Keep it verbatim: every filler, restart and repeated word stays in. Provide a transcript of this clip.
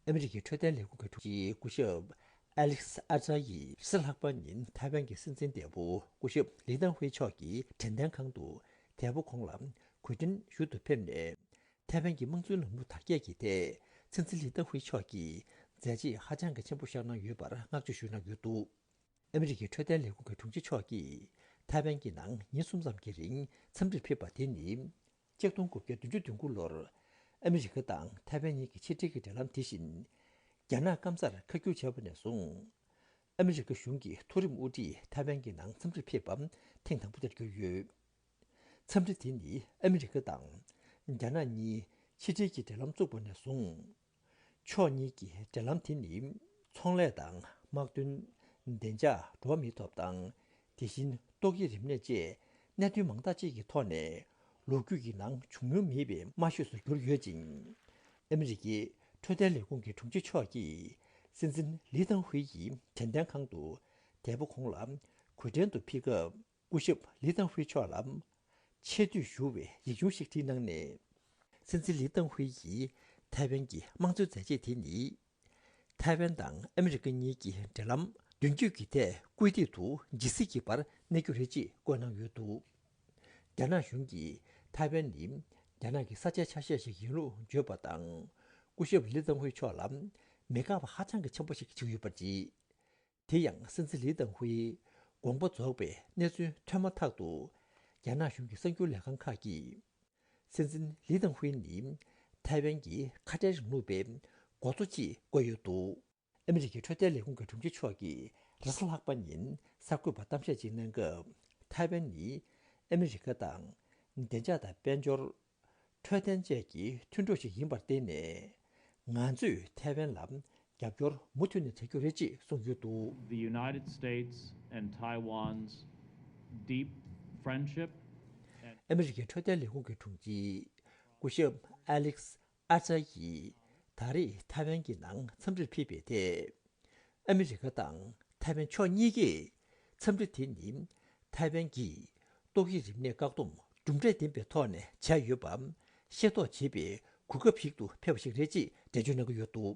ཨ་མི་རི་ཀའི་འཕྲོད་བསྟེན་ལས་ཁུངས་ཀྱི་དྲུང་ཆེ་སྐུ་ཞབས་ཨ་ལེག་སི་ཨར་ཙར་ཡིས་རེས་གཟའ་ལྷག་པ་ཉིན་ཐའེ་ཝན་གྱི་སྲིད་འཛིན་འདས་པོ་སྐུ་ཞབས་ལི་ཏང་ཧུའེ་མཆོག་གི་དྲན་རྟེན་ཁང་དུ་འདས་པོ་ཁོང་ལ་གུས་འདྲེན་ཞུ་དུ་ཕེབས་ནས། ཐའེ་ཝན་གྱི་དམངས་གཙོའི་ལམ་ལུགས་དར་རྒྱས་ཀྱི་ཐད་སྲིད་འཛིན་ལི་ཏང་ཧུའེ་མཆོག་གིས་མཛད་རྗེས་ཧ་ཅང་གི་ཆེན་པོ་བཞག་གནང་ཡོད་པར་བསྔགས་བརྗོད་ཞུ་གནང་ཡོད་འདུག་ཨ་མི་རི་ཀའི་འཕྲོད་བསྟེན་ལས་ཁུངས་ཀྱི་དྲུང་ཆེ་མཆོག་གིས་ཐའེ་ཝན་གྱི་ནང་ཉིན་གསུམ་ཙམ་གྱི་རིང་འཚམས་འདྲིར་ཕེབས་པ་དེ་ནི། ཆིག་སྟོང་དགུ་བརྒྱ་བདུན་ཅུ་དོན་དགུ་ལོར་ཨ་མི་རི་ཀ་དང་ཐའེ་ཝན་གཉིས་ཀྱི་ཕྱི་འབྲེལ་གྱི་འབྲེལ་ལམ་དེ་བཞིན་རྒྱ་ནག་སྐམ་སར་ཁ་བསྒྱུར་བྱས་པ་ནས་བཟུང་། ཨ་མི་རི་ཀ་གཞུང་གི་མཐོ་རིམ་དབུ་ཁྲིད་ཐའེ་ཝན་གྱི་ནང་འཚམས་འདྲིར་ཕེབས་པ་ཐེངས་དང་པོ་དེར་གྱུར་ཡོད། འཚམས་འདྲི་དེ་ནི་ཨ་མི་རི་ཀ་དང་རྒྱ་ནག་གཉིས་ཕྱི་འབྲེལ་གྱི་འབྲེལ་ལམ་བཙུགས་པ་ནས་བཟུང་། ཕྱོགས་གཉིས་ཀྱི་འབྲེལ་ལམ་དེ་ནི་ཚོང་ལས་དང་དམག་དོན། བདེ་འཇགས། འགྲོ་བ་མིའི་ཐོབ་ཐང་། དེ་བཞིན་ཏོག་དབྱིབས་རིམས་ནད་བཅས་གནད་དོན་མང་དག་ཅིག་གི་ཐོག་ནས་ལོ་རྒྱུས་ཀྱི་ནང་བྱུང་མྱོང་མེད་པའི་དམའ་ཤོས་སུ་གྱུར་ཡོད་ཅིང་། ཨ་མི་རི་ཀའི་འཕྲོད་བསྟེན་ལས་ཁུངས་ཀྱི་དྲུང་ཆེ་མཆོག་གིས་སྲིད་འཛིན་ལི་ཏང་ཧུའེ་ཡི་དྲན་རྟེན་ཁང་དུ་འདས་པོ་ཁོང་ལ་གུས་འདྲེན་དུ་ཕེབས་སྐབས། སྐུ་ཞབས་ལི་ཏང་ཧུའེ་མཆོག་ལ་ཆེ་བསྟོད་ཞུ་བའི་ཡིག་ཆུང་ཞིག་བྲིས་གནང་ནས། སྲིད་འཛིན་ལི་ཏང་ཧུའེ་ཡིས་ཐའེ་ཝན་གྱི་དམངས་གཙོའི་མཛད་རྗེས་དེ་ནི། ཐའེ་ཝན་དང་ཨ་མི་རི་ཀ་གཉིས་ཀྱི་འབྲེལ་ལམ་མདུན་སྐྱོད་ཀྱི་ཐད་སྐུལ་འདེད་དུ་ཇི་སྲིད་ཀྱི་བར་གནས་རྒྱུ་རེད་ཅེས་བཀོད་གནང་ཡོད་འདུག་རྒྱ་ནག་གཞུང་གིས་ཐའེ་ཝན་ནི་རྒྱ་ནག་གི་ས་ཆའི་ཆ་ཤས་ཤིག་ཡིན་ལུགས་བརྗོད་པ་དང་། སྐུ་ཞབས་ལི་ཏང་ཧུའེ་མཆོག་ལ་མི་དགའ་བ་ཧ་ཅང་གི་ཆེན་པོ་ཞིག་བྱུང་ཡོད་པར་བརྗོད། དེ་ཡང་སྲིད་འཛིན་ལི་ཏང་ཧུའེ་དགོངས་པ་རྫོགས་པའི་གནས་ཚུལ་ཐོན་མ་ཐག་ཏུ། རྒྱ་ནག་གཞུང་གི་གསར་འགྱུར་ལས་ཁང་ཁག་གིས། སྲིད་འཛིན་ལི་ཏང་ཧུའེ་ནི་ཐའེ་ཝན་གྱི་ཁ་བྲལ་རིང་ལུགས་པའི་འགོ་གཙོ་ཅེས་བཀོད་ཡོད་འདུག་ཨ་མི་རི་ཀའི་འཕྲོད་བསྟེན་ལས་ཁུངས་ཀྱི་དྲུང་ཆེ་མཆོག་གིས་རེས་གཟའ་ལྷག་པ་ཉིན་གསར་འགོད་པར་གཏམ་བཤད་ཅིག་གནང་སྐབས། ཐའེ་ཝན་ནི་ཨ་མི་རི་ཀ་དང་བདེ་འཇགས་དང་དཔལ་འབྱོར། འཕྲོད་བསྟེན་བཅས་ཀྱི་མཐུན་གྲོགས་ཤིག་ཡིན་པར་བརྟེན་ནས། ང་ཚོས་ཐའེ་ཝན་ལ་རྒྱབ་སྐྱོར་མུ་མཐུད་ནས་བྱ་རྒྱུ་རེད་ཅེས་གསུངས་ཡོད་འདུག The United States and Taiwan's deep friendship and ཨ་མི་རི་ཀའི་འཕྲོད་བསྟེན་ལས་ཁུངས་ཀྱི་དྲུང་ཆེ་སྐུ་ཞབས་ཨ་ལེག་སི་ཨར་ཙར་ཡིས་ད་རེས་ཐའེ་ཝན་གྱི་ནང་འཚམས་འདྲིར་ཕེབས་པའི་ཐད། ཨ་མི་རི་ཀ་དང་ཐའེ་ཝན་ཕྱོགས་གཉིས་ཀས་འཚམས་འདྲི་དེ་ནི་ཐའེ་ཝན་གྱིས་ཏོག་དབྱིབས་རིམས་ནད་བཀག་སྡོམ་གྲུབ་འབྲས་ལྡན་པའི་ཐོག་ནས་བྱས་ཡོད་པ་ཤེས་རྟོགས་བྱེད་པའི་གོ་སྐབས་ཤིག་ཏུ་ཕེབས་པ་ཞིག་རེད་ཅེས་འགྲེལ་བརྗོད་གནང་གི་ཡོད་འདུག